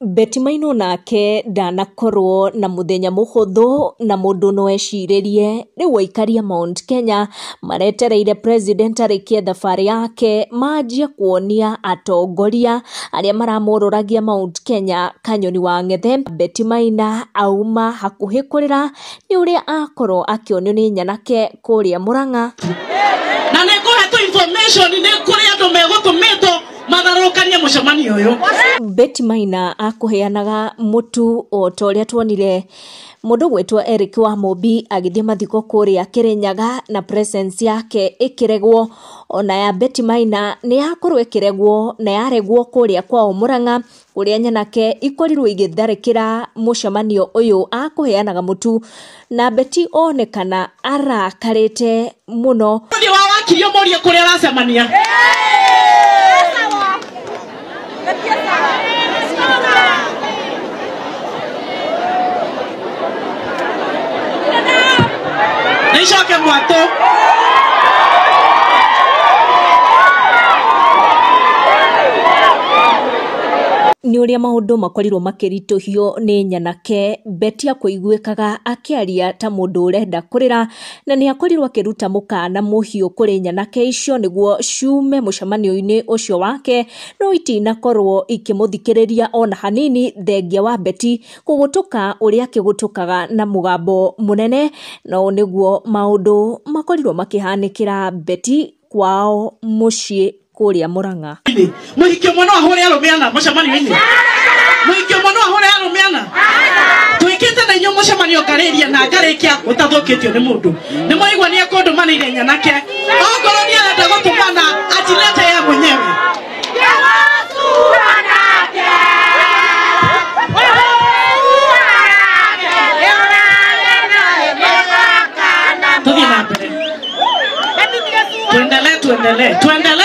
Betty Maina onake ndanakorwo na muthenya muhuthu na mundu no eciririe riu aikari a Mount Kenya maretereire president arikie thabarĩ yake manjie kuonia atongoria aria maramũrũragia Mount Kenya Kanyoni wa Ng'ethe. Betty Maina auma hakuhĩ kũrĩra nĩ ũrĩa akorwo akĩonio nĩ nyanake kũrĩa Murang'a. Na nĩ ngũhetwo information nĩ kũrĩ andũ megũtũmĩtwo matharũkanie mũcemanio ũyũ. Betty Maina akũheanaga mũtu o ta ũrĩa tuonire mũndũ gwĩtwo Eric wa Mũmbi agĩthiĩ mathiko kũrĩa Kĩrĩnyaga na presence yake ĩkĩregwo. Ona ya Betty Maina nĩ yakorwo ĩkĩregwo na yaregwo kũrĩa kwao Murang'a kũrĩa nyanake ikorirwo igĩtharĩkĩra mũcemanio ũyũ akũheanaga mũtu na Betty onekana arakarĩte mũno. Mũthiĩ wa wakiri ũmũrie kũrĩa aracemania. Nicoke mwatũ. Nĩ ũrĩa maũndũ makorirwo makĩritũhio nĩ nyanake, Betty akũiguĩkaga akĩaria ta mũndũ ũrenda kũrĩra na nĩ akorirwo akĩruta mũkana mũhiũ kũrĩ nyanake icio nĩguo ciume mũcemanio-inĩ ũcio wake, no itinakorwo ikĩmũthikĩrĩria ona hanini thengia wa Betty kũgũtũka ũrĩa akĩgũtũkaga na mũgambo mũnene. No nĩguo maũndũ makorirwo makĩhanĩkĩra Betty kwao mũciĩ kũrĩa Murang'a. Mũhiki ũmwe no ahũre arũme ana mũcemanio-inĩ. Mũhiki ũmwe no ahũre arũme ana. Twĩkĩte na inyuĩ mũcemanio ngarĩria na ngarĩkia ũtathũkĩtio nĩ mũndũ. Nĩ mwaigua nĩ ekũndũmanĩire nyanake. Okorwo nĩ arenda gũtũmana ajilete ye mwenyewe. Tũthiĩ na mbere. Tuendelee, tuendelee, tuendelee.